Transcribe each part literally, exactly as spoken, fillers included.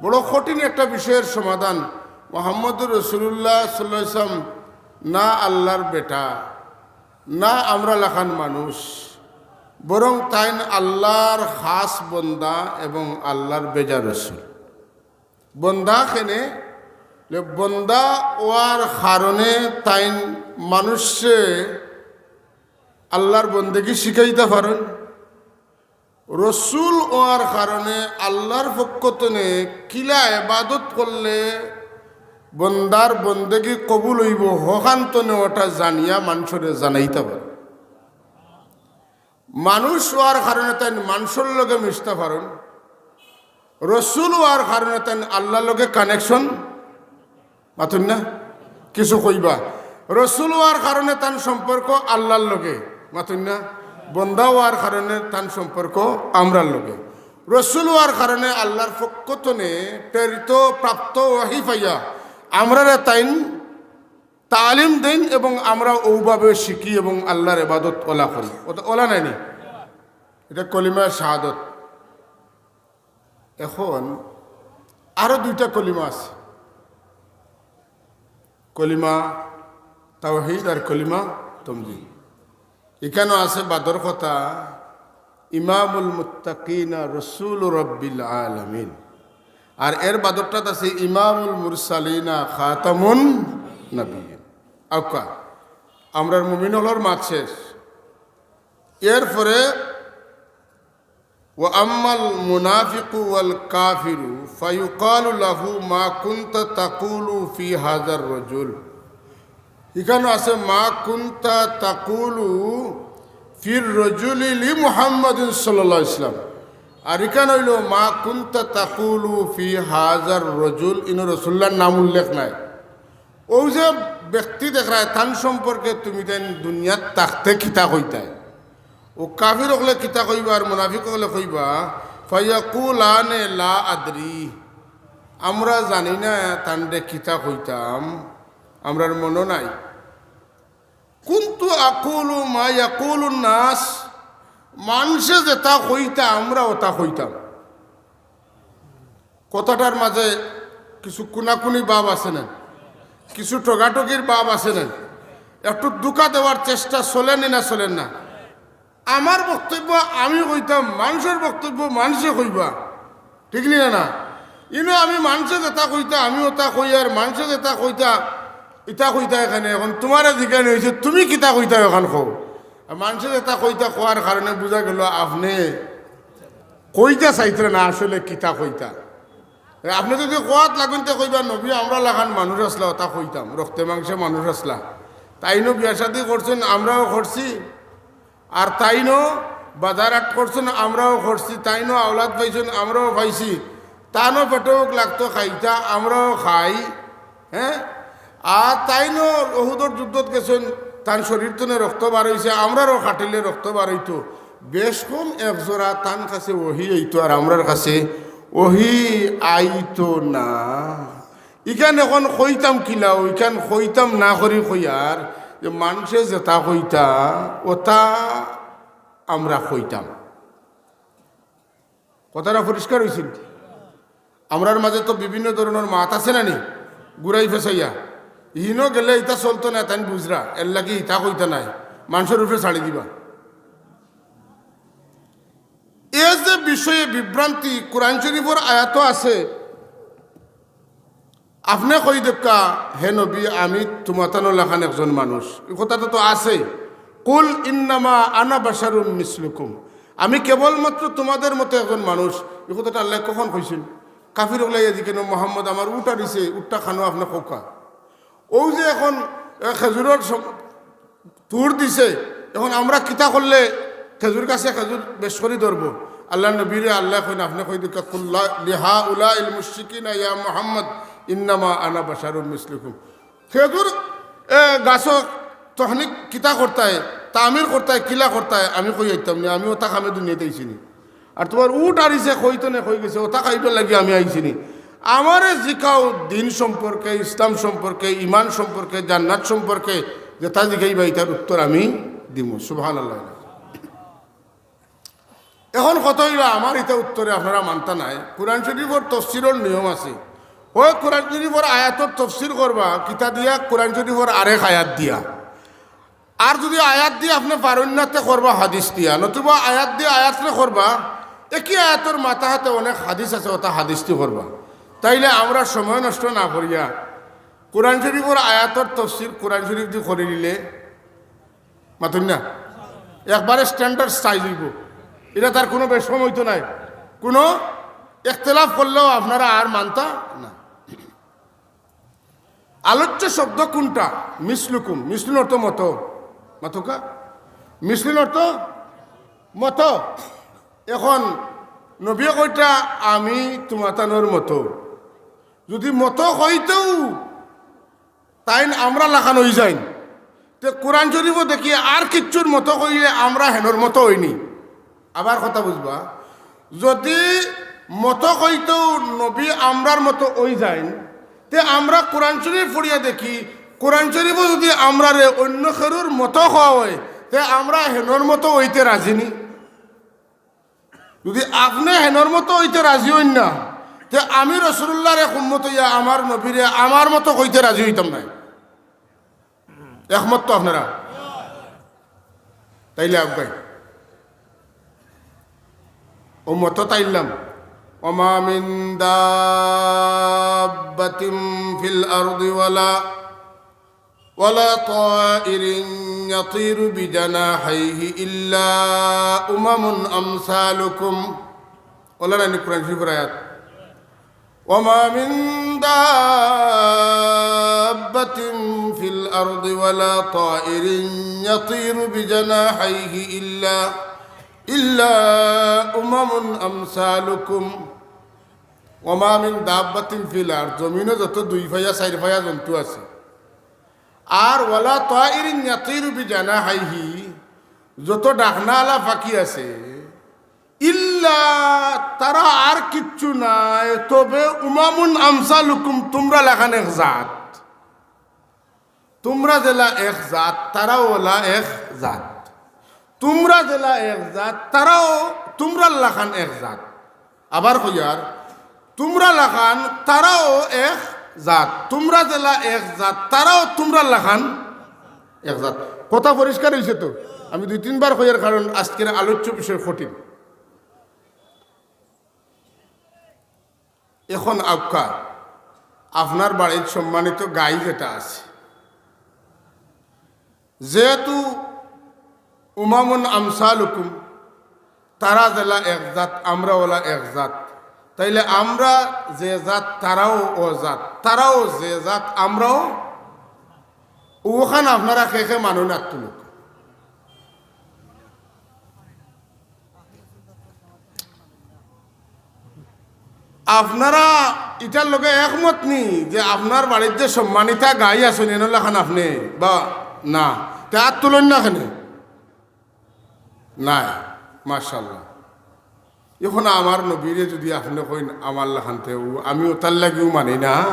বড় কঠিন একটা বিষয়ের সমাধান। মোহাম্মদুর রাসূলুল্লাহ সাল্লাল্লাহু আলাইহি ওয়াসাল্লাম না আল্লাহর বেটা, না আমরা লাখান মানুষ, বরং তাইন আল্লাহর খাস বন্দা এবং আল্লাহর বেজা রসুল। বন্দা কেনে? বন্দা অওয়ার কারণে তাইন মানুষরে আল্লাহর বন্দেগি শিখাইতা পারইন। রসুল অওয়ার কারণে আল্লাহর পক্ষ তনে কিলা এবাদত করলে বন্দার বন্দেগি কবুল অইবো, হখান তনে ওটা জানিয়া মানষরে জানাইতা পারইন। মানুষ অওয়ার কারণে তাইন মানষর লগে মিশতা পারইন, রসুল অওয়ার কারণে তাইন আল্লাহর লগে connection, মাতইন না? কিছু কইবা। রসুল অওয়ার কারণে তান সম্পর্ক আল্লাহর লগে, মাতইন না? বন্দা অওয়ার কারণে তান সম্পর্ক আমরার লগে। রসুল অওয়ার কারণে আল্লাহর পক্ষ তনে প্রেরিত, প্রাপ্ত ওয়াহি পাইয়া আমরারে তাইন তালিম দেইন এবং আমরা অউভাবে শিখি এবং আল্লাহর এবাদত ওলা করি। ওটা ওলা নায়নি? এটা কলিমা শাহাদত। এখন আরো দুইটা কলিমা আছে, কলিমা তাওহীদ আর কলিমা তমজিদ। ইখানো আছে বাদর কথা, ইমামুল মুত্তাকিনা রসুল রব্বিল আলামিন, আর এর বাদরটাত আছে ইমামুল মুরসালিনা খাতামুন নবিয়্যিন। আউক্কা, আমরার মুমিন অকলর মাত শেষ। এরপরে, "ওয়া আম্মাল মুনাফিকু ওয়াল কাফিরু ফায়ুকালু লাহু মা কুনতা তাকুলু ফি হাযার রাজুল।" ইখানো আছে, "মা কুনতা তাকুলু ফির রাজুলি লি মুহাম্মাদিন সাল্লাল্লাহু আলাইহি ওয়াসাল্লাম।" আর ইখান অইলো, "মা কুনতা তাকুলু ফি হাযার রাজুল।" ইনো রসুলুল্লাহর নাম উল্লেখ নাই। অউ যে ব্যক্তি দেখরায়, তান সম্পর্কে তুমি তাইন দুনিয়াত থাকতে কিতা কইতায়? অউ কাফির অকলে কিতা কইবা আর মুনাফিক অকলে কইবা, "ফায়াকুলানে লা আদরি।" আমরা জানি না তানরে কিতা কইতাম, আমরার মনো নাই। "কুনতু আকুলু মা ইয়াকুলুন নাস।" মানষে যেটা কইতা, আমরা ওটা কইতাম। কথাটার মাঝে কিছু কুনাকুনি ভাব আছে না, কিছু ঠগাঠগির ভাব আছে না, একটু ধোঁকা দেওয়ার চেষ্টা চলেনি না, চলের না? আমার বক্তব্য আমি কইতাম, মানষর বক্তব্য মানষে কইবা, ঠিক নি না? না, ইনো আমি মানষে যেটা কইতা আমি ওটা কই, আর মানষে যেটা কইতা ইটা কইতা। এখানে এখন তুমারে জিকানি অইছে, তুমি কিতা কইতা অখান কও। আর মানষে যেটা কইতা কওয়ার কারণে বুঝা গেল আপনে কইতা চাইতরা না আসলে কিতা কইতা। আপনে যদি কওয়াত লাগইন তে কইবা, "নবী আমরা লাখান মানুষ আছলা, ওটা কইতাম, রক্তে মাংসে মানুষ আছলা।" তাইনও বিয়া শাদী করছইন, আমরাও করছি। আর তাইনও বাজার হাট করছইন, আমরাও করছি। তাইনও আওলাদ পাইছইন, আমরাও পাইছি। তানও পেটো ভুক লাগতো, খাইতা, আমরাও খাই। হ্যাঁ, আর তাইনও উহুদর যুদ্ধত গেছইন, তান শরীর তনে রক্ত বার অইছে, আমরারও কাটিলে রক্ত বার অইতো। বেশ কম এক জোড়া তান কাছে ওহি আইতো, আর আমরার কাছে ওহি আইতো না। ইখান এখন কইতাম কিলা, ওইখান কইতাম না করি কইয়ার যে মানষে যেটা কইতা, ওটা আমরা কইতাম। কথাটা পরিষ্কার অইছে নি? আমরার মাঝে তো বিভিন্ন ধরনর মাত আছে না নি, ঘুরাই ফেসাইয়া। ইনো গেলে ইটা চলতো না, তাইন বুঝরা, এর লাগি ইটা কইতা নায়, মানষর উপরে ছাড়ি দিবা। এ যে বিষয়ে বিভ্রান্তি, কোরআন শরীফর আয়াতও আছে, আপনে কই দেউক্কা, "হে নবী, আমি তুমাতানো লাখান একজন মানুষ।" ই কথাটা তো আছে, "কুল ইন্নামা আনা বাশারুম মিসলুকুম, আমি কেবলমাত্র তোমাদের মতো একজন মানুষ।" ই কথাটা আল্লায় কখন কইছইন? কাফির অকলে আইয়া জিকাইন, "মোহাম্মদ, আমার উট আরিছে, উটটা খানো, আপনে কউক্কা।" অউ যে এখন, এ, খেজুরর সম-, তুর দিছে, এখন আমরা কিতা করলে খেজুর গাছে খেজুর বেশ করি ধরবো? আল্লার নবীরে আল্লায় কইন, আপনে কই দেউক্কা, "কুল্লা লিহাউলাইল মুশরিকিনা ইয়া মুহাম্মদ, ইন্নামা আনা বাশারুম মিসলুকুম।" খেজুর, এ, গাছো তখনিক কিতা করতায়, তামির করতায়, কিলা করতায়, আমি কই আইতাম নি, আমি ওটা কামে দুনিয়াত আইছি নি। আর তুমার উট আরিছে, কই তনে কই গেছে, ওটা খাইবার লাগি আমি আইছি নি। আমারে জিকাও দিন সম্পর্কে, ইসলাম সম্পর্কে, ইমান সম্পর্কে, জান্নাত সম্পর্কে, যেটা জিকাইবা, ইটার উত্তর আমি দিমু। সুবহানাল্লাহ। এখন কথা অইলো, আমার ইটা উত্তরে আপনারা মানতা নায়। কোরআন শরীফর তফসিরর নিয়ম আছে, অউ কোরআন শরীফর আয়াতর তফসির করবা কিতা দিয়া? কোরআন শরীফর আরেক আয়াত দিয়া। আর যুদি আয়াত দি আপনে পারইন না, তে করবা হাদিস দিয়া, নতুবা আয়াত দি আয়াতরে করবা। একই আয়াতর মাথাহাতে অনেক হাদিস আছে, অটা হাদিস দি করবা। তাইলে আমরা সময় নষ্ট না করিয়া কোরআন শরীফর আয়াতর তফসির কোরআন শরীফ দি করি নিলে, মাতইন না, একবারে standard size অইবো। ইটা তার কুনু বেশকম অইতো নায়, কুনু ইখতিলাফ করলেও আপনারা আর মানতা না। আলোচ্য শব্দ কুনটা? মিসলুকুম। মিসলুন অর্থ মতো। মাতউক্কা? মিসলুন অর্থ মতো। এখন নবীয়ে কইতা, "আমি তুমাতানর মতো।" যুদি মতো কইতেউ তাইন আমরার লাখান অইযাইন, তে কোরআন শরীফো দেখি আর কিচ্ছুর মতো কইলে আমরা হেনর মতো অইনি। আবার কথা বুঝবা, যুদি মতো কইতেউ নবী আমরার মতো অইযাইন, তে আমরা কোরআন শরীফ পড়িয়া দেখি, কোরআন শরীফো যুদি আমরারে অইন্য কেউর মতো কওয়া অয়, তে আমরা হেনর মতো অইতে রাজি নি। যুদি আপনে হেনর মতো অইতে রাজি অইন না, তে আমি রসুলুল্লাহর এক উম্মত অইয়া আমার নবীরে আমার মতো কইতে রাজি অইতাম নায়। একমত তো আপনারা? তাইলে আগুয়াই। উম্মত তো তাইলাম। وما من دابة في الأرض ولا ولا طائر يطير بجناحيه إلا أمم أمثالكم. অলা নানি কোরআন শরীফর আয়াত? وما من دابة في الأرض ولا طائر يطير بجناحيه إلا إلا أمم أمثالكم. وما من دابة في الأرض, জমিনো যত দুই পাইয়া চাইর পাইয়া জন্তু আছে, আর ولا طائر يطير بجناحيه, যত ডাকনাআলা পাখি আছে, إلا, তারা আর কিচ্ছু নায়, তবে أمم أمثالكم, তুমরা লাখান এক জাত। তুমরা যেলা এক জাত, তারাও অলা এক জাত। তুমরা যেলা এক জাত, তারাও তুমরার লাখান এক জাত। আবার কইয়ার, তুমরা লাখান, তারাও এক জাত। তুমরা যেলা এক জাত, তারাও তুমরার লাখান এক জাত। কথা পরিষ্কার অইছে তো? আমি দুই তিনবার কইয়ার, কারণ আজকের আলোচ্য বিষয় কঠিন। এখন আউক্কা, আপনার বাড়িত সম্মানিত গাই যেটা আছে, যেহেতু أمم أمثالكم, তারা যেলা এক জাত, আমরা অলা এক জাত, তাইলে আমরা যে জাত, তারাও অ জাত, তারাও যে জাত, আমরাও অখান। আপনারা কে কে মানইন আত তুলউক্কা। আপনারা ইটার লগে একমত নি যে আপনার বাড়িত যে সম্মানিতা গাই আছইন, এনর লাখান আপনে বা না? তে আত তুলইন না কেনে? নাই, মাশাআল্লাহ। এখন আমার নবীরে যুদি আপনে কইন আমার লাখান, তে অউ আমি অতার লাগিউ মানি না।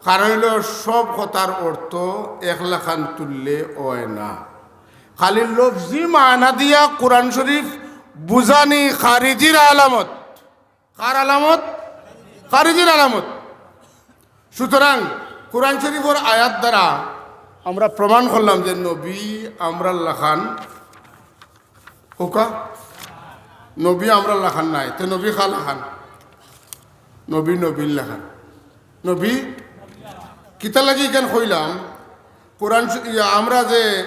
কারণ অইলো, সব কথার অর্থ এক লাখান তুললে অয় না। খালি লফজি মানা দিয়া কোরআন শরীফ বুঝানি খারিজির আলামত। কার আলামত? খারিজির আলামত। সুতরাং কোরআন শরীফর আয়াত দ্বারা আমরা প্রমাণ করলাম যে নবী আমরার লাখান, কউক্কা, নবী আমরার লাখান নায়। তে নবী কার লাখান? নবী নবীর লাখান। নবী কিতার লাগি ইখান কইলাম? কোরআন শ-, ইয়া, আমরা যে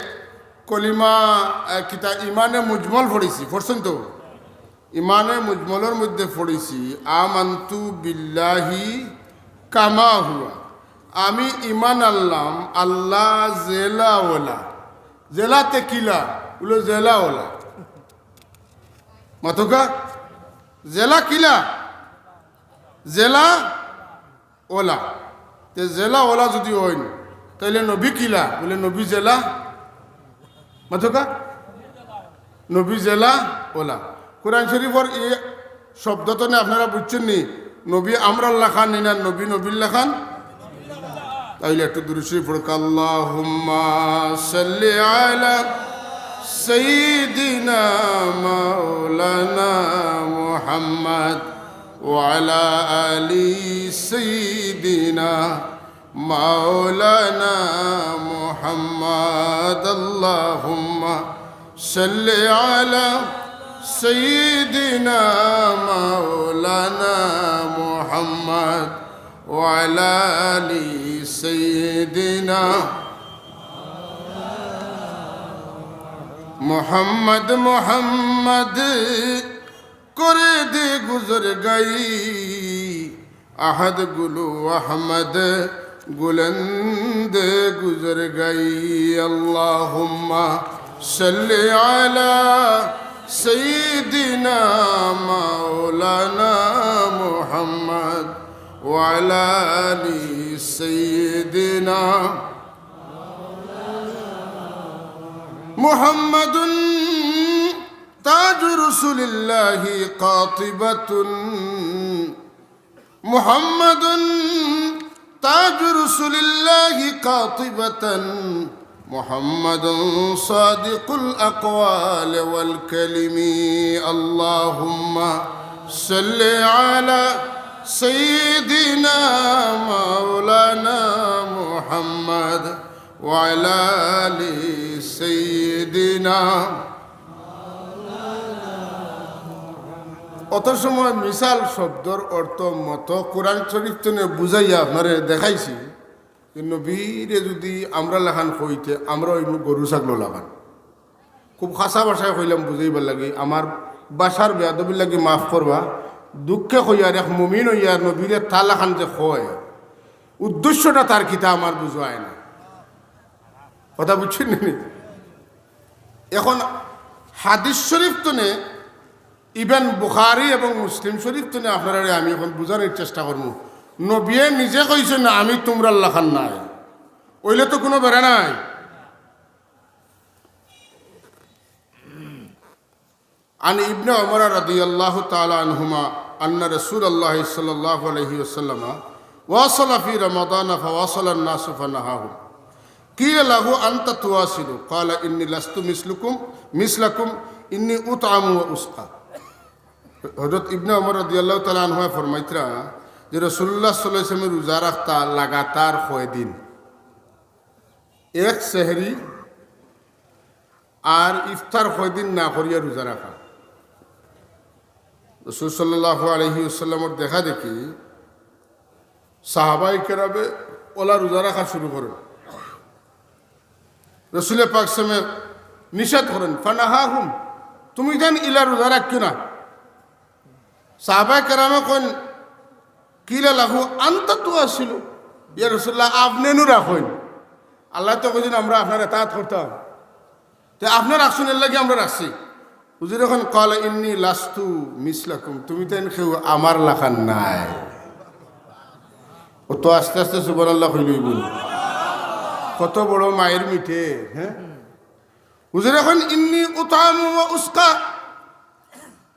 কলিমা, আহ, কিতা, ইমানে মুজমল পড়ছি, পড়ছইন তো? ইমানে মুজমলর মধ্যে পড়ছি, "আমানতু বিল্লাহি কামা হুয়া।" আমি ইমান আনলাম আল্লাহ যেলা অলা। যেলা তে কিলা? বুলে যেলা অলা। মাতউক্কা? যেলা কিলা? যেলা অলা। তে যেলা অলা যুদি অইন, তাইলে নবী কিলা? বুলে নবী যেলা। মাতউক্কা? নবী যেলা অলা। কোরআন শরীফর ই শব্দ তনে আপনারা বুঝছইন নি? নবী আমরার লাখান নি না নবী নবীর লাখান? তাইলে একটু দুরূদ শরীফ পড়উক্কা, আল্লাহুম্মা সাল্লি আলা سيدنا مولانا محمد وعلى آل سيدنا مولانا محمد. اللهم صل على سيدنا مولانا محمد وعلى آل سيدنا محمد. محمد করে দে গুজর গাই, আহাদ গুলো আহমদ গুলন্দ গুজর গাই। اللهم صل على سيدنا مولانا محمد وعلى آل سيدنا محمد تاج رسول الله قاطبة، محمد تاج رسول الله قاطبة، محمد صادق الأقوال والكلم. اللهم صل على سيدنا مولانا محمد وعلى آل سيدنا। অত সময় মিসাল শব্দর অর্থ মতো কোরআন শরীফ তনে বুঝাইয়া আপনারে দেখাইছি যে নবীরে যুদি আমরা লাখান কইতে, আমরা অইমু গরু ছাগল লাখান। খুব খাসা ভাষায় কইলাম বুঝাইবার লাগি, আমার ভাষার বেয়াদবির লাগি মাফ করবা। দুঃখে কইয়ার, এক মুমিন অইয়ার নবীরে তার লাখান যে কয়, উদ্দেশ্যটা তার কিতা আমার বুঝায় না। কথা বুঝছইন নি? এখন হাদিস শরীফ তনে, even বুখারী এবং মুসলিম শরীফ তনে আপনারারে আমি এখন বুঝানির চেষ্টা করমু। নবিয়ে নিজে কইছইন না, "আমি তুমরার লাখান নায়।" অইলে তো কুনু বেড়া নাই। عن ابن عمر رضي الله تعالى عنهما أن رسول الله صلى الله عليه وسلم واصل في رمضان فواصل الناس فنهاهم. قيل له: أنت تواصل؟ قال: إني لست مثلكم، مثلكم، إني أطعم وأسقى. হযরত ইবনে ওমর রাদিয়াল্লাহু তাআলা আনহুমা ফরমাইতরা যে রাসূলুল্লাহ সাল্লাল্লাহু আলাইহি ওয়াসাল্লামে রোজা রাখতা লাগাতার কয়দিন, এক সেহরি আর ইফতার কয়দিন না করিয়া রোজা রাখা। রাসূল সাল্লাল্লাহু আলাইহি ওয়াসাল্লামর দেখা দেখি সাহাবায়ে কেরামে অলা রোজা রাখা শুরু করইন। রাসূলে পাক সাল্লাল্লাহু আলাইহি ওয়াসাল্লামে নিষেধ করইন, "ফানাহাহুম, তুমিতাইন ইলা রোজা রাখিও না।" সাহাবায়ে কেরামে কইন, "কিলা লাহু আনতা তুয়াসিলু, ইয়া রাসূলুল্লাহ, আপনে নু রাখইন। আল্লায় তো কইছইন আমরা আপনার ইতাআত করতাম, তে আপনে রাখছইন, এরলাগি আমরা রাখছি।" হুজুরে কইন, "ক্বালা ইন্নী লাস্তু মিসলাকুম, তুমিতাইন কেউ আমার লাখান নায়।" অতো আস্তে আস্তে সুবহানাল্লাহ কইলে অইবো নি? কত বড় মাইর মিঠে, হ্যাঁ? হুজুরে কইন, "ইন্নী উতআমু ওয়া উসকা।"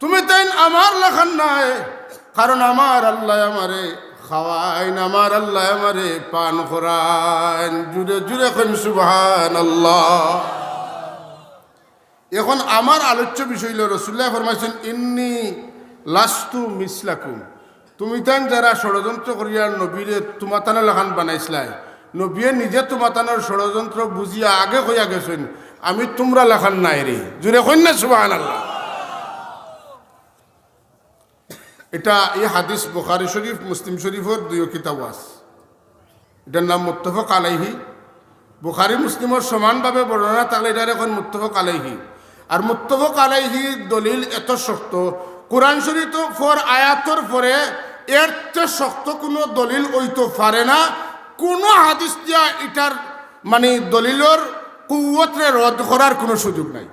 তুমিতাইন আমার লাখান নায়, কারণ আমার আল্লায় আমারে খাওয়াইন, আমার আল্লায় আমারে পান করাইন। জুরে জুরে কইন সুবহানাল্লাহ। এখন আমার আলোচ্য বিষয় অইলো, রাসূলুল্লায় ফরমাইছইন, "ইন্নী লাস্তু মিসলাকুম।" তুমিতাইন যারা ষড়যন্ত্র করিয়া নবীরে তুমাতানর লাখান বানাইছলায়, নবিয়ে নিজে তুমাতানর ষড়যন্ত্র বুঝিয়া আগে কইয়া গেছইন, "আমি তুমরার লাখান নায় রে।" জুরে কইন না সুবহানাল্লাহ। ইটা, ই হাদিস বুখারী শরীফ, মুসলিম শরীফর দুইও কিতাবো আছে। ইটার নাম মুত্তাফাক আলাইহি। বুখারী মুসলিমর সমানভাবে বর্ণনা থাকলে ইটারে কইন মুত্তাফাক আলাইহি। আর মুত্তাফাক আলাইহির দলিল এত শক্ত, কোরআন শরীফর আয়াতর পরে এর চেয়ে শক্ত কুনু দলিল অইতো পারে না। কুনু হাদিস দিয়া ইটার, মানি, দলিলর কুওয়াতরে রদ করার কুনু সুযোগ নাই।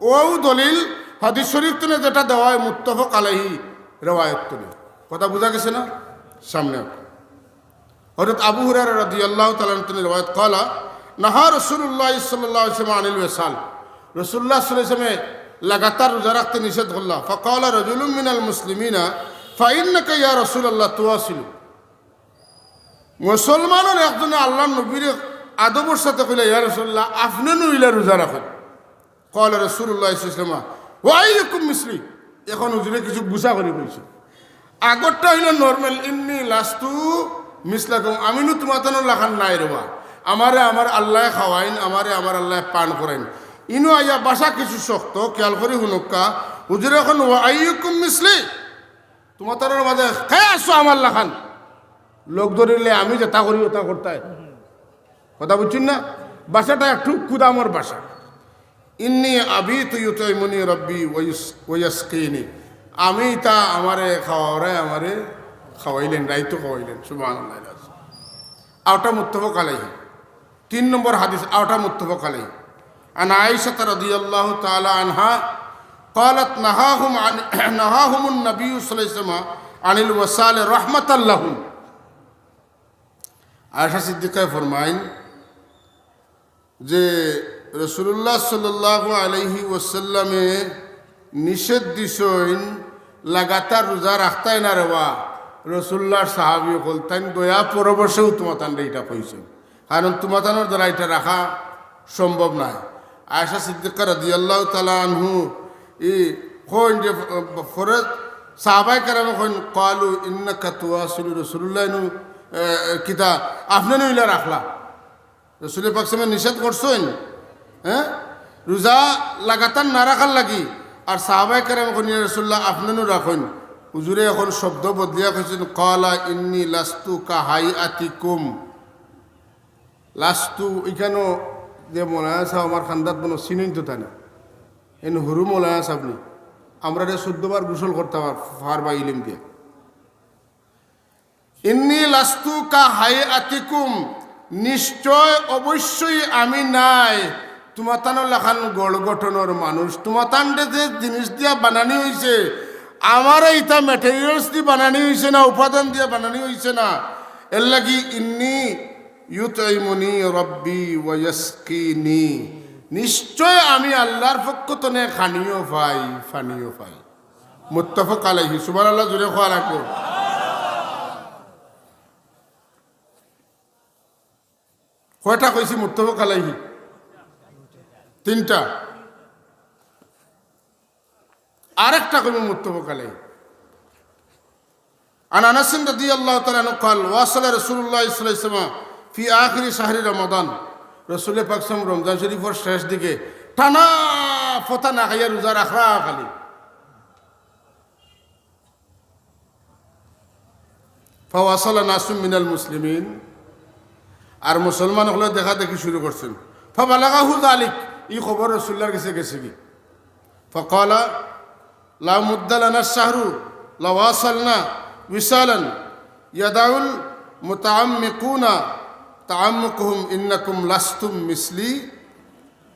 অউ দলিল হাদিস শরীফ তনে যেটা দেওয়া অয় মুত্তাফাক আলাইহি রেওয়ায়ত তনে। কথা বুঝা গেছে না? সামনে হযরত আবু হুরায়রা রাদিয়াল্লাহু তাআলা আনহু তনে রেওয়ায়ত, ক্বালা নাহা রাসূলুল্লাহ সাল্লাল্লাহু আলাইহি ওয়াসাল্লাম আনিল ওয়াসাল। রাসূলুল্লাহ সাল্লাল্লাহু আলাইহি ওয়াসাল্লামে লাগাতার রোজা রাখতে নিষেধ করলা। ফাকালা রাজুলুম মিনাল মুসলিমিনা, "ফাইন্নাকা ইয়া রাসূলাল্লাহ তুওয়াসিলু।" মুসলমানর একজনে আল্লাহর নবীরে আদবর সাথে কইলা, "ইয়া রাসূলুল্লাহ, আপনে নু ইলা রোজা রাখইন।" قال رسول الله صلى الله عليه وسلم: وأيكم مثلي؟ এখন হুজুরে কিছু গুছা করি কইছে। আগরটা অইলো normal, إني لست مثلكم, আমি নু তুমাতানর লাখান নায় রেবা। আমারে আমার আল্লায় খাওয়াইন, আমারে আমার আল্লায় পান করাইন। ইনো আইয়া ভাষা কিছু শক্ত, খেয়াল করি হুনউক্কা। হুজুরে কইন, وأيكم مثلي, তুমাতানর মাঝে কে আছো আমার লাখান? লগ ধরিলে আমি যেতা করি ওতা করতায়। কথা বুঝছইন না? ভাষাটা একটু কুদামর ভাষা। إني أبيت يطعمني ربي ويس-، ويسقيني। আমি তা আমারে খাওয়াওরায়, আমারে খাওয়াইলেন, রাইতো খাওয়াইলেন। সুবহানাল্লাহ। আরটা মুত্তাফাক আলাইহি। তিন নম্বর হাদিস, আরটা মুত্তাফাক আলাইহি। عن عائشة رضي الله تعالى عنها قالت: نهاهم عن، نهاهم النبي صلى الله عليه وسلم عن الوصال رحمة لهم। আয়েশা সিদ্দিকায় ফরমাইন যে রাসূলুল্লাহ সাল্লাল্লাহু আলাইহি ওয়াসাল্লামে নিষেধ দিছইন লাগাতার রোজা রাখতায় না রেবা। রাসূলুল্লাহর সাহাবী অকল তাইন দয়া পরবশেও তুমাতানরে ইটা কইছইন, কারণ তুমাতানর দ্বারা ইটা রাখা সম্ভব নায়। আয়েশা সিদ্দিকা রাদিয়াল্লাহু তাআলা আনহু ই কইন যে, আহ, ফরে সাহাবায়ে কেরামে কইন, قالوا إنك تواصل رسول الله, নু, আহ, কিতা আপনে নু ইলা রাখলা? রাসূলে পাক সাল্লাল্লাহু আলাইহি ওয়াসাল্লামে নিষেধ করছইন, হ্যাঁ, রোজা লাগাতার না রাখার লাগি। আর সাহাবায়ে কেরামে কইন, ইয়া রাসূলুল্লাহ, আপনে নু রাখইন। হুজুরে এখন শব্দ বদলিয়া কইছইন, قال إني لست كهيئتكم। লাস্তু, ইখানো যে মৌলানা সাব আমার খান্দাত বনো চিনইন তো তানে। এন হুরু মৌলানা সাব নি। আমরারে চৌদ্দ বার গোসল করতা পার-, পারবা ইলিম দিয়া। إني لست كهيئتكم, নিশ্চয় অবশ্যই আমি নায় তুমাতানর লাখান গড় গঠনর মানুষ। তুমাতানরে যে জিনিস দিয়া বানানি অইছে, আমারে ইতা materials দি বানানি অইছে না, উপাদান দিয়া বানানি অইছে না। এরলাগি إني يطعمني ربي ويسقيني, নিশ্চয় আমি আল্লাহর পক্ষ তনে খানিও পাই, পানিও পাই। মুত্তাফাক আলাইহি। সুবহানাল্লাহ, জোরে কওয়া লাগবো। কয়টা কইছি মুত্তাফাক আলাইহি? তিনটা। আরেকটা কইমু মুত্তাফাক আলাইহি। عن أنس رضي الله تعالى عنه قال: واصل رسول الله صلى الله عليه وسلم في آخر شهر رمضان। রাসূলে পাক সাল্লাল্লাহু আলাইহি ওয়াসাল্লাম রমজান শরীফর শেষ দিকে টানা ফতা না খাইয়া রোজা রাখরা খালি। فواصل ناس من المسلمين, আর মুসলমান অকলে দেখা দেখি শুরু করছইন। فبلغه ذلك, ই খবর রাসূলুল্লাহর গেছে গেছেগি। فقال: لو مد لنا الشهر لواصلنا وصالا يدع المتعمقون تعمقهم إنكم لستم مثلي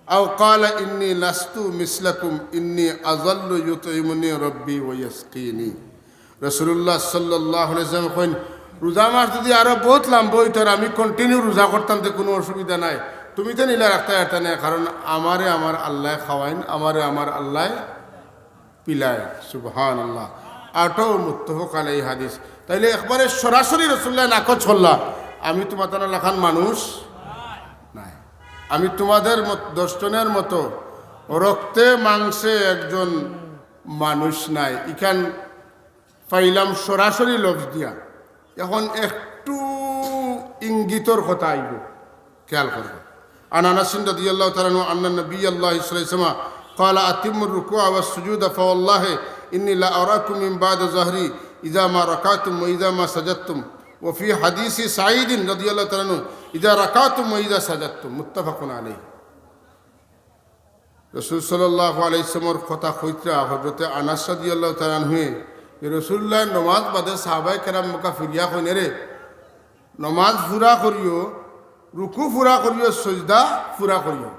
أو قال إني لست مثلكم إني أظل يطعمني ربي ويسقيني। রাসূলুল্লাহ সাল্লাল্লাহু আলাইহি ওয়াসাল্লাম কইন, রোজা মাস যদি আরো বউত লাম্বা অইতো আর আমি continue রোজা করতাম, তে কুনু অসুবিধা নাই। তুমিতাইন ইলা রাখতায় পারতায় নায়, কারণ আমারে আমার আল্লায় খাওয়াইন, আমারে আমার আল্লায় পিলাইন। সুবহানাল্লাহ। আটাও মুত্তাফাক আলাইহি হাদিস। তাইলে একবারে সরাসরি রাসূলুল্লাহ নাকচ করলা, আমি তুমাতানর লাখান মানুষ নায়। আমি তুমাদের মত-, দশ জনর মতো রক্তে মাংসে একজন মানুষ নায়। ইখান পাইলাম সরাসরি লফজ দিয়া। এখন একটু ইঙ্গিতর কথা আইবো, খেয়াল করবা। عن أنس رضي الله تعالى عنه أن النبي الله صلى الله عليه وسلم قال: أتموا الركوع والسجود فوالله إني لأراكم من بعد ظهري إذا ما ركعتم وإذا ما سجدتم. وفي حديث سعيد رضي الله تعالى عنه: إذا ركعتم وإذا سجدتم. متفق عليه. রাসূল সাল্লাল্লাহু আলাইহি ওয়াসাল্লামর কথা কইতরা হযরতে আনাস রাদিয়াল্লাহু তাআলা আনহু, যে রাসূলুল্লাহ নমাজ বাদে সাহাবায়ে কেরাম মক্কা ফিরিয়া কইন, "রে, নমাজ পুরা করিও, রুকু পুরা করিও, সজদা পুরা করিও।"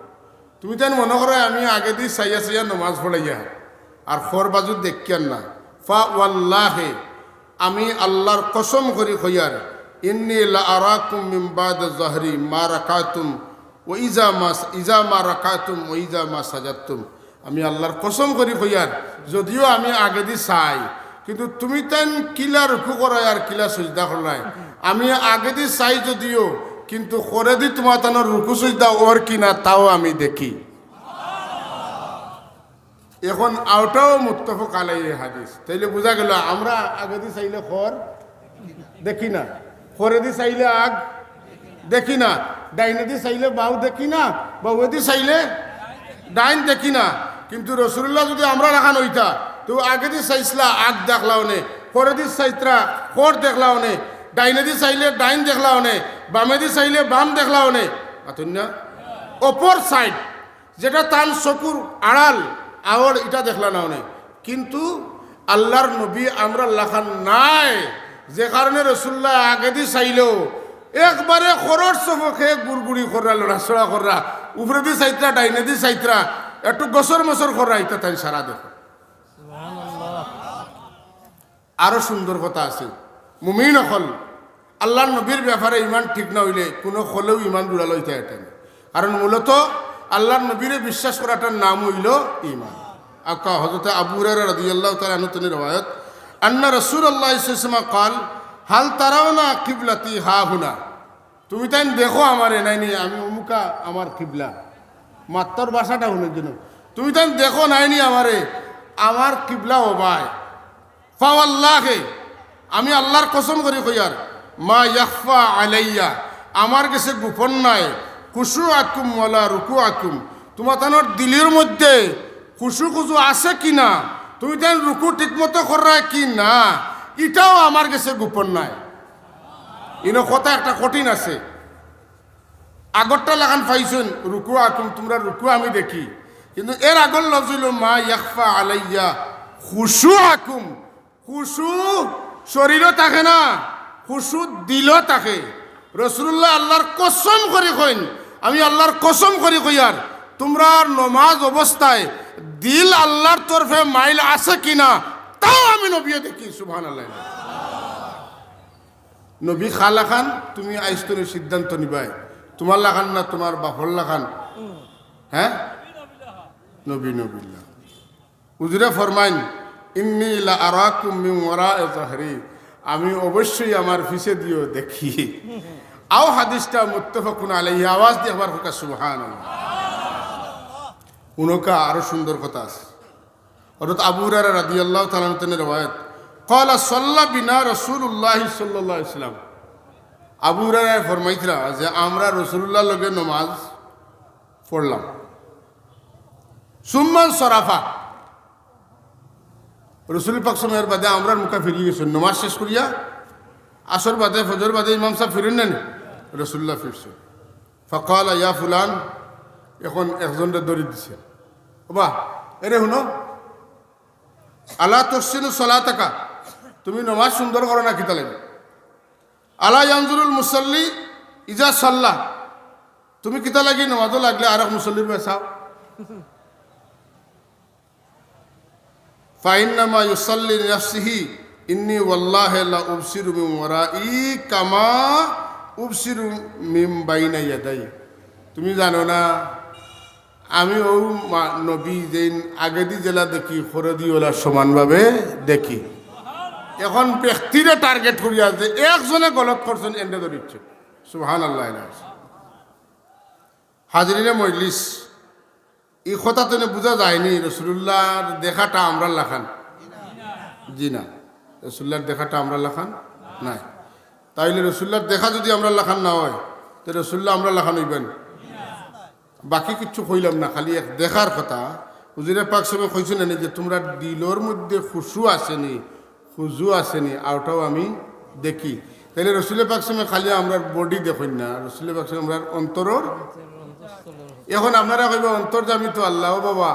তুমিতাইন মনো করো আমি আগেদি চাইয়া চাইয়া নমাজ পড়াইয়ার, আর খর বাজু দেখিয়ার না। فوالله, আমি আল্লাহর কসম করি কইয়ার, إني لأراكم من بعد ظهري ما ركعتم وإذا ما، إذا ما ركعتم وإذا ما سجدتم। আমি আল্লাহর কসম করি কইয়ার, যদিও আমি আগেদি চাই, কিন্তু তুমিতাইন কিলা রুকু কররায় আর কিলা সজদা কররায়, আমি আগেদি চাই যদিও, কিন্তু খরেদি তুমাতানর রুকু সজদা অর কিনা তাও আমি দেখি। এখন অউটাও মুত্তাফাক আলাইহি হাদিস। তাইলে বুঝা গেল, আমরা আগেদি চাইলে খর দেখি না, খরেদি চাইলে আগ দেখি না, ডাইনেদি চাইলে বাউ দেখি না, বাউয়েদি চাইলে ডাইন দেখি না। কিন্তু রসুলুল্লাহ যুদি আমরার লাখান অইতা, তে আগেদি চাইছলা আগ দেখলা অনে, খরেদি চাইতরা খর দেখলা অনে, ডাইনেদি চাইলে ডাইন দেখলা অনে, বামেদি চাইলে বাম দেখলা অনে। মাতইন না? অপর সাইড, যেটা তান চকুর আড়াল, আওর ইটা দেখলা না অনে। কিন্তু আল্লার নবী আমরার লাখান নায়, যে কারণে রসুলুল্লাহ আগেদি চাইলেও একবারে খরর সফকে গুড়গুড়ি কররা, লড়াচড়া কররা, উপরেদি চাইতরা, ডাইনেদি চাইতরা, একটু গসর মসর কররা, ইটা তাইন সারা দেখো। আরো সুন্দর কথা আছে। মুমিন অকল, আল্লার নবীর ব্যাপারে ইমান ঠিক না অইলে কুনু অকলেউ ইমান জুড়া লইতা পারতা না। কারণ মূলত আল্লার নবীরে বিশ্বাস করাটার নাম অইলো ইমান। আক্কা হযরত আবু হুরায়রা রাদিয়াল্লাহু তাআলা আনহু তনে রেওয়ায়াত, আন্না রাসূলুল্লাহ সাল্লাল্লাহু আলাইহি ওয়াসাল্লাম قال, هل ترون قبلتي ها هنا؟ তুমি তাইন দেখো আমারে নাইনি, আমি অমুকা আমার কিবলা। মাত্তর ভাষাটা হুনইন যেন। তুমি তাইন দেখো নাইনি আমারে, আমার কিবলা অবায়। ফাওয়াল্লাহি, আমি আল্লার কসম করি কইয়ার, মা ইয়াখফা আলাইয়া, আমার গেছে গোপন নায়, খুশুআকুম ওয়ালা রুকুআকুম, তুমাতানর দিলর মধ্যে খুশু খুজু আছে কি না, তুমি তাইন রুকু ঠিকমতো কররায় কি না, ইটাও আমার গেছে গোপন নায়। ইনো কথা একটা কঠিন আছে। আগরটা লাখান পাইছইন, রুকুআকুম, তুমরার রুকু আমি দেখি, কিন্তু এর আগর লফজ অইলো মা ইয়াখফা আলাইয়া খুশুআকুম। খুশু শরীরো থাকে না, খুশু দিলো থাকে। রসুলুল্লাহ আল্লার কসম করি কইন, আমি আল্লার কসম করি কইয়ার, তুমরার নমাজ অবস্থায় দিল আল্লার তরফে মাইল আছে কি না, তাও আমি নবীয়ে দেখি। সুবহানাল্লাহ। নবী কার লাখান, তুমি আইজ তনে সিদ্ধান্ত নিবায়, তুমার লাখান না তুমার বাপর লাখান? হ্যাঁ, নবী নবীর লাখান। হুজুরে ফরমাইন, ইন্নী লা আরাকুম মিন ওয়ারাই যাহরি, আমি অবশ্যই আমার পিছেদিও দেখি। আও হাদিসটা মুত্তাফাকুন আলাইহি, আওয়াজ দি একবার কউক্কা সুবহানাল্লাহ। হুনউক্কা আরো সুন্দর কথা আছে। হযরত আবু হুরায়রা রাদিয়াল্লাহু তাআলা আনহু তনে রেওয়ায়াত, ক্বালা সাল্লা বিনা রাসূলুল্লাহি সাল্লাল্লাহু আলাইহি ওয়াসাল্লাম। আবু হুরায়রায় ফরমাইতরা যে আমরা রসুলুল্লাহর লগে নমাজ পড়লাম। সুম্মান সরাফা, রসুল পাক সাল্লাল্লাহু আলাইহি ওয়াসাল্লাম এর বাদে আমরার মুখা ফিরি গেছইন, নমাজ শেষ করিয়া, আসর বাদে, ফজর বাদে ইমাম সাব ফিরইন না নি? রসুলুল্লাহ ফিরছইন। ফাকালা ইয়া ফুলান, এখন একজনরে ধরি দিছে, ওবা, এরে হুনো, আলা তুহসিনু সালাতাকা, তুমি নমাজ সুন্দর করো না কিতা লাগি? আলা ইয়ানজুরুল মুসাল্লি ইজা সাল্লা, তুমি কিতা লাগি নমাজো লাগলে আরক মুসল্লির বায় চাও? ফাইন্নামা ইউসাল্লি লিনাফসিহি, ইন্নী ওয়াল্লাহি লা উবসিরু মিন ওয়ারাই কামা উবসিরু মিন বাইনা ইয়াদাই। তুমি জানো না, আমি অউ মা-, নবী যেইন আগেদি যেলা দেখি, খরেদি অলা সমানভাবে দেখি। এখন ব্যক্তিরে টার্গেট করিয়া যে একজনে গলত করছইন, এনরে ধরিছে। সুবহানাল্লাহ। হাজিরিনে মজলিস, ই কথা তনে বুঝা যায়নি রসুলুল্লাহর দেখাটা আমরার লাখান? জি না, রসুলুল্লাহর দেখাটা আমরার লাখান নায়। তাইলে রসুলুল্লাহর দেখা যুদি আমরার লাখান না অয়, তে রসুলুল্লাহ আমরার লাখান অইবা নি? বাকি কিচ্ছু কইলাম না, খালি এক দেখার কথা। হুজুরে পাক সাবে কইছইন না নি যে তুমরার দিলর মধ্যে খুশু আছে নি, খুজু আছে নি, অউটাও আমি দেখি। তাইলে রসুলে পাক সাবে খালি আমরার বডি দেখইন না, রসুলে পাক সাবে আমরার অন্তরর। এখন আপনারা কইবা, "অন্তর্যামী তো আল্লাহ।" ও বাবা,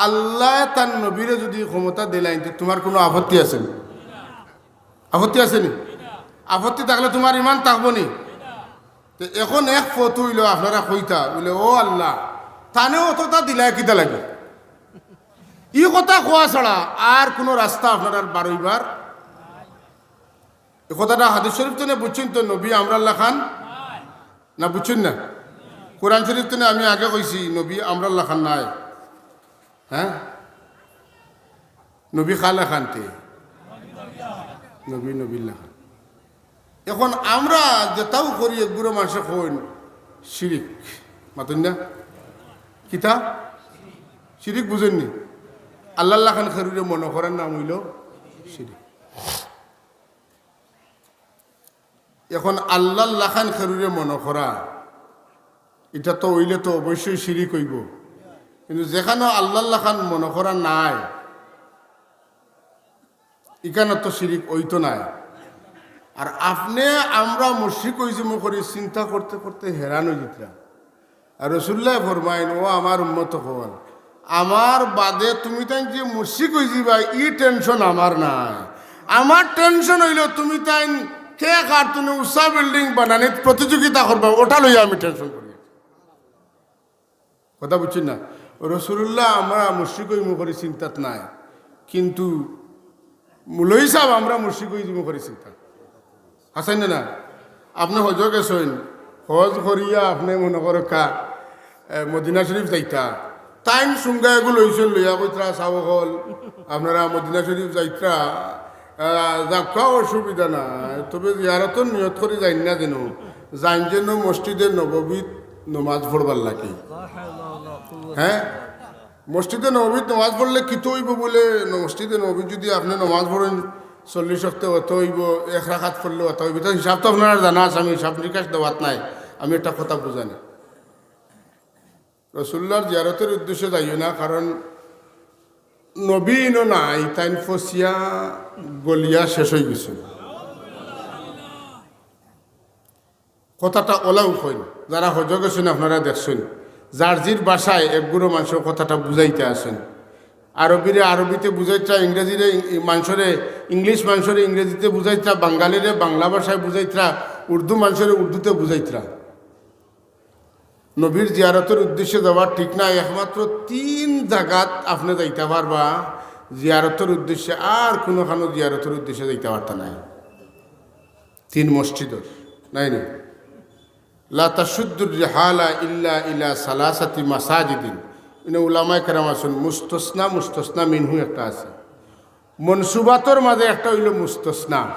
আল্লায় তান নবীরে যুদি ক্ষমতা দিলাইন, তে তুমার কুনু আপত্তি আছে নি? আপত্তি আছে নি? আপত্তি থাকলে তুমার ইমান থাকবো নি? তে এখন এক ফতু অইলো, আপনারা কইতা বলে, "ও আল্লাহ, তানে অততা দিলায় কিতা লাগি?" ই কথা কওয়া ছাড়া আর কুনু রাস্তা আপনারার বারইবার? ই কথাটা হাদিস শরীফ তনে বুঝছইন তো, নবী আমরার লাখান না, বুঝছইন না? কোরআন শরীফ তনে আমি আগে কইছি, নবী আমরার লাখান নায়। হ্যাঁ, নবী কার লাখান তে? নবী নবীর লাখান। এখন আমরা যেতাউ করি, এগুলো মানষে কইন শিরিক, মাতইন না? কিতা? শিরিক বুঝইন নি? আল্লাহর লাখান খেরুরে মনো করার নাম অইলো শিরিক। এখন আল্লাহর লাখান খেরুরে মনো করা, ইটা তো অইলে তো অবশ্যই শিরিক অইবো, কিন্তু যেখানো আল্লাহর লাখান মনো করা নাই, ইখানো তো শিরিক অইতো নায়। আর আপনে আমরা মুশরিক অইযিমু করি চিন্তা করতে করতে হেরান অইযিতরা। আর রসুল্লায় ফরমাইন, "ও আমার উম্মত অকল, আমার বাদে তুমিতাইন যে মুশরিক অইযিবায়, ই tension আমার নাই। আমার tension অইলো তুমিতাইন কে কার্টুনে উষা building বানানিত প্রতিযোগিতা করবায়, ওটা লইয়া আমি tension করি।" কথা বুঝছইন না? রসুলুল্লাহ আমরা মুশরিক অইমু করি চিন্তাত নাই, কিন্তু মৌলভী সাব আমরা মুশরিক অইযিমু করি চিন্তা। হাছা নি না? আপনে হজো গেছইন, হজ করিয়া আপনে মনো করউক্কা, এ, মদিনা শরীফ যাইতা, তাইন সুঙ্গা এগু লইছইন, লইয়া কইতরা, "সাব অকল, আপনারা মদিনা শরীফ যাইতরা, আহ, যাউক্কা, অসুবিধা নাই, তবে জিয়ারতর নিয়ত করি যাইন না যেন, যাইন যেন মসজিদে নববীত নমাজ পড়বার লাগি।" হ্যাঁ, মসজিদে নববীত নমাজ পড়লে কিতা অইবো বুলে, মসজিদে নববীত যুদি আপনে নমাজ পড়ইন চল্লিশ ওয়াক্ত, অত অইবো, এক রাকাত পড়লে অত অইবো। ইতা হিসাব তো আপনারার জানা আছে, আমি হিসাব নিকাশ দেওয়াত নাই, আমি একটা কথা বুঝানি। রসুল্লাহর জিয়ারতর উদ্দেশ্যে যাইও না, কারণ নবী ইনো নাই, তাইন ফসিয়া গলিয়া শেষ অইগেছইন। কথাটা অলাউ কইন, যারা হজো গেছইন আপনারা দেখছইন, যার জির ভাষায় একগুরু মানষর কথাটা বুঝাইতা আছইন। আরবিরে আরবিতে বুঝাইতরা, ইংরেজিরে ইং-, মানষরে, ইংলিশ মানষরে ইংরেজিতে বুঝাইতরা, বাঙালিরে বাংলা ভাষায় বুঝাইতরা, উর্দু মানষরে উর্দুতে বুঝাইতরা। নবীর জিয়ারতর উদ্দেশ্যে যাওয়া ঠিক না, একমাত্র তিন জাগাত আপনে যাইতা পারবা জিয়ারতর উদ্দেশ্যে, আর কুনুখানো জিয়ারতর উদ্দেশ্যে যাইতা পারতা নায়। তিন মসজিদর, নায় নি? লা তাশুদ্দুর রিহালা ইল্লা ইলা সালাসাতি মাসাজিদিন। ইনো উলামায়ে কেরাম আছইন, মুস্তসনা, মুস্তসনা মিনহু একটা আছে। মনসুবাতর মাঝে একটা অইলো মুস্তসনা,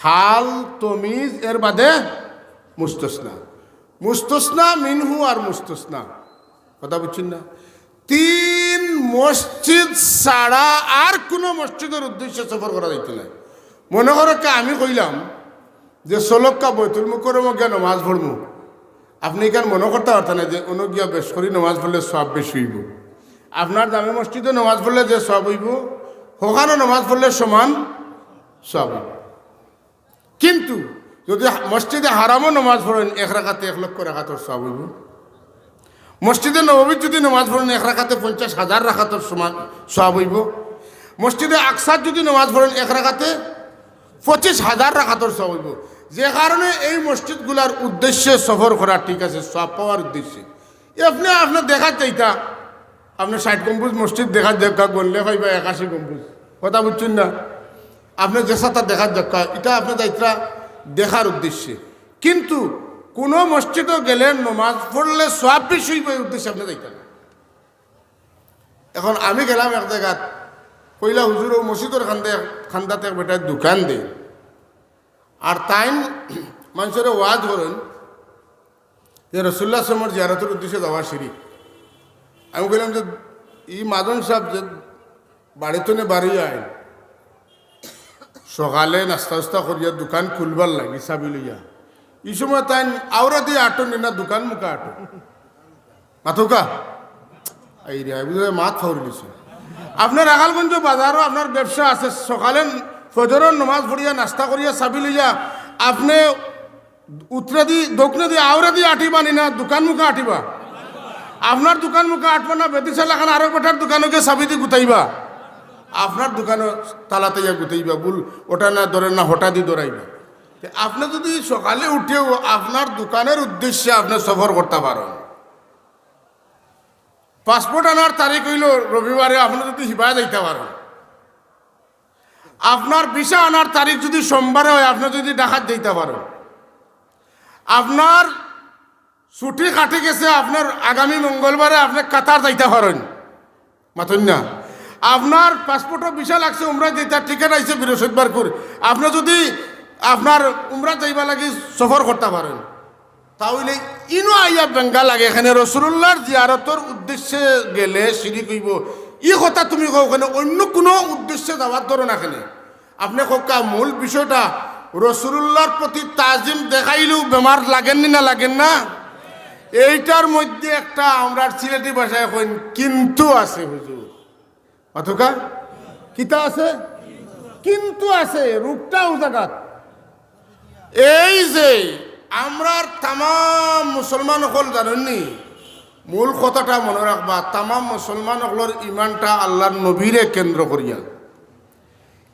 হাল, তমিজ, এর বাদে মুস্তসনা। মুস্তসনা মিনহু আর মুস্তসনা, কথা বুঝছইন না? তিন মসজিদ ছাড়া আর কুনু মসজিদর উদ্দেশ্যে সফর করা যাইতো নায়। মনো করউক্কা আমি কইলাম যে চলউক্কা বয়তুল মুকাররমো গিয়া নমাজ পড়মু, আপনে ইখান মনো করতা পারতা নায় যে অনো গিয়া বেশ করি নমাজ পড়লে সওয়াব বেশি অইবো। আপনার জামে মসজিদো নমাজ পড়লে যে সওয়াব অইবো, হখানো নমাজ পড়লে সমান সওয়াব অইবো। কিন্তু যুদি হা-, মসজিদে হারামো নমাজ পড়ইন, এক রাকাতে এক লক্ষ রাকাতর সওয়াব অইবো। মসজিদে নববীত যুদি নমাজ পড়ইন, এক রাকাতে পঞ্চাশ হাজার রাকাতর সমান সওয়াব অইবো। মসজিদে আকসাত যুদি নমাজ পড়ইন, এক রাকাতে পঁচিশ হাজার রাকাতর সওয়াব অইবো। যে কারণে এই মসজিদগুলার উদ্দেশ্যে সফর করা ঠিক আছে, সওয়াব পাওয়ার উদ্দেশ্যে। আপনে, আপনে দেখাত যাইতা, আপনে ষাইট গম্বুজ মসজিদ দেখাত যাউক্কা, গনলে পাইবা একাশি গম্বুজ। কথা বুঝছইন না? আপনে যে সাতা দেখাত যাউক্কা, ইটা আপনে যাইতরা দেখার উদ্দেশ্যে। কিন্তু কুনু মসজিদো গেলে নমাজ পড়লে সওয়াব বেশি অইবো, এই উদ্দেশ্যে আপনে যাইতা না। এখন আমি গেলাম এক জাগাত, কইলা, "হুজুর, অউ মসজিদর কান্দাত এক বেটায় দোকান দেইন, আর তাইন মানষরে ওয়াজ করইন যে রসুল্লাহ সাল্লাল্লাহু আলাইহি ওয়াসাল্লামর জিয়ারতর উদ্দেশ্যে যাওয়া শিরিক।" আমি কইলাম যে, "ই মাজন সাব যে বাড়ি থনে বারইয়া আইন, সকালে নাস্তা-উস্তা করিয়া দোকান খুলবার লাগি চাবি লইয়া, ই সময় তাইন আওরাদি আটইন নি না দোকান মুখা আটইন?" মাতউক্কা? এই রে, বুঝলে মাত ফাউরি দিছে। আপনার রাখালগঞ্জ বাজারো আপনার ব্যবসা আছে, সকালে ফজরর নমাজ পড়িয়া, নাস্তা করিয়া, চাবি লইয়া, আপনে উত্তরেদি, দক্ষিণেদি, আওরেদি আটিবা নি না দোকান মুখা আটিবা? আপনার দোকান মুখা আটবা না, বেদিশা লাখান আরো বেটার দোকানো গিয়া চাবিদি গুতাইবা? আপনার দোকানো তালাত আইয়া গুতাইবা, বুল ওটা না ধরে না, হঠাৎই ধরাইবা। তে আপনে যুদি সকালে উঠিয়াউ আপনার দোকানর উদ্দেশ্যে আপনে সফর করতা পারইন, পাসপোর্ট আনার তারিখ অইলো রবিবারে, আপনে যুদি হিবায় যাইতা পারইন, আপনার ভিসা আনার তারিখ যুদি সোমবারে অয়, আপনে যুদি ঢাকাত যাইতা পারইন, আপনার ছুটি কাটি গেছে, আপনার আগামী মঙ্গলবারে আপনে কাতার যাইতা পারইন। মাতইন না? আপনার পাসপোর্টো ভিসা লাগছে, উমরাত যাইতা, টিকিট আইছে বৃহস্পতিবারকুর। আপনে যুদি আপনার উমরাত যাইবার লাগি সফর করতা পারইন, তা অইলে ইনো আইয়া বেঙ্গা লাগে, এখানে রসুলুল্লাহর জিয়ারতর উদ্দেশ্যে গেলে শিরিক অইবো। ই কথা তুমি কও কেনে? অন্য কুনু উদ্দেশ্যে যাওয়ার ধরো না কেনে? আপনে কউক্কা, মূল বিষয়টা, রসুলুল্লাহর প্রতি তাজিম দেখাইলেও বেমার লাগেননি না লাগেন না? এইটার মধ্যে একটা, আমরার সিলেটি ভাষায় কইন, কিন্তু আছে হুজুর। অথকা কিতা আছে? কিন্তু আছে, রোগটা অউ জাগাত। এই যে আমরার তামাম মুসলমান অকল জানইননি, মূল কথাটা মনো রাখবা, তামাম মুসলমান অকলর ইমানটা আল্লাহর নবীরে কেন্দ্র করিয়া।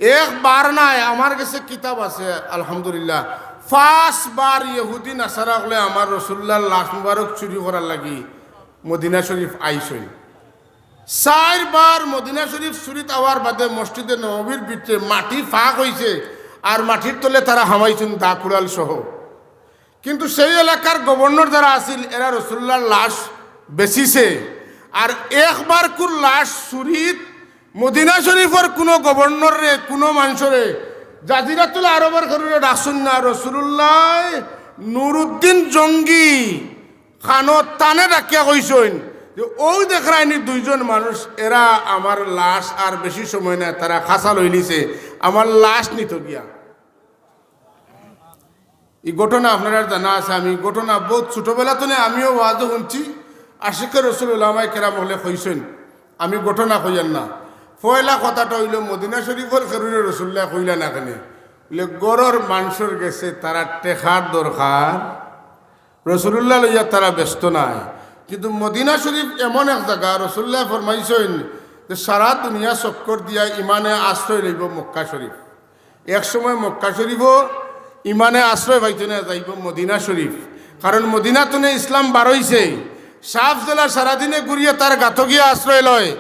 একবার নায়, আমার গেছে কিতাব আছে, আলহামদুলিল্লাহ, পাঁচবার ইহুদি নাসারা অকলে আমার রসুলুল্লাহর লাশ মুবারক চুরি করার লাগি মদিনা শরীফ আইছইন। চাইরবার মদিনা শরীফ চুরিত আওয়ার বাদে মসজিদে নববীর ভিতরে মাটি ফাঁক অইছে, আর মাটির তলে তারা হামাইছইন দা কুড়াল সহ। কিন্তু সেই এলাকার গভর্নর যারা আছিল, এরা রসুলুল্লাহর লাশ বেচিছে। আর একবারকুর লাশ চুরিত মদিনা শরীফর কুনু গভর্নররে, কুনু মানষরে, জাজিরাতুল আরবর কেউরে ডাকছইন না। রসুলুল্লাহ নুরুদ্দিন জঙ্গি খানো তানে ডাকিয়া কইছইন যে, "অউ দেখরায়নি দুইজন মানুষ, এরা আমার লাশ আর বেশি সময় নায়, তারা খাসা লইলিছে, আমার লাশ নিতো গিয়া।" ই ঘটনা আপনারার জানা আছে। আমি ঘটনা বউত ছোটবেলা তনে আমিও ওয়াজও হুনছি, আশিকে রসুল উলামায়ে কেরাম অকলে কইছইন, আমি ঘটনা কইয়ার না। পয়লা কথাটা অইলো, মদিনা শরীফর কেউরে রসুলুল্লায় কইলা না কেনে? বলে, ঘরর মানষর গেছে তারার টেকার দরকার, রসুলুল্লাহ লইয়া তারা ব্যস্ত নায়। কিন্তু মদিনা শরীফ এমন এক জাগা, রসুলুল্লায় ফরমাইছইন যে সারা দুনিয়া চক্কর দিয়া ইমানে আশ্রয় লইবো মক্কা শরীফ। এক সময় মক্কা শরীফও ইমানে আশ্রয় পাইতো না, যাইবো মদিনা শরীফ। কারণ মদিনা তনে ইসলাম বারইছে। সাফ যেলা সারাদিনে ঘুরিয়া তার গাতো গিয়া আশ্রয় লয়,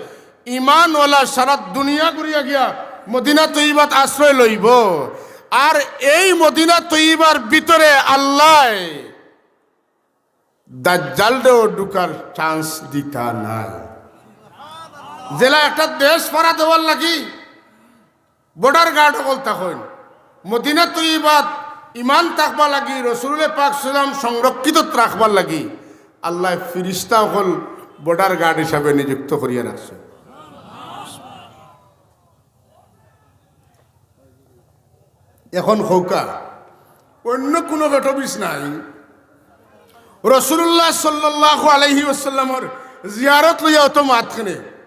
ইমানওয়ালা সারা দুনিয়া ঘুরিয়া গিয়া মদিনা তৈয়বাত আশ্রয় লইবো। আর এই মদিনা তৈয়বার ভিতরে আল্লায় দাজ্জালরেও ঢুকার চান্স দিতা নায়। যেলা একটা দেশ পারা দেওয়ার লাগি বর্ডার গার্ড অকল থাকইন, মদিনা তৈয়বাত ইমান থাকবার লাগি, রসুলুল্লাহ পাক সাল্লাম সংরক্ষিত রাখবার লাগি আল্লায় ফিরিস্তা অকল বর্ডার গার্ড হিসাবে নিযুক্ত করিয়া রাখছইন। এখন কউক্কা, অন্য কুনু বেটবিস নাই। রসুলুল্লাহ সাল্লাল্লাহু আলাইহি ওয়াসাল্লামর জিয়ারত লইয়া অত মাত কেনে?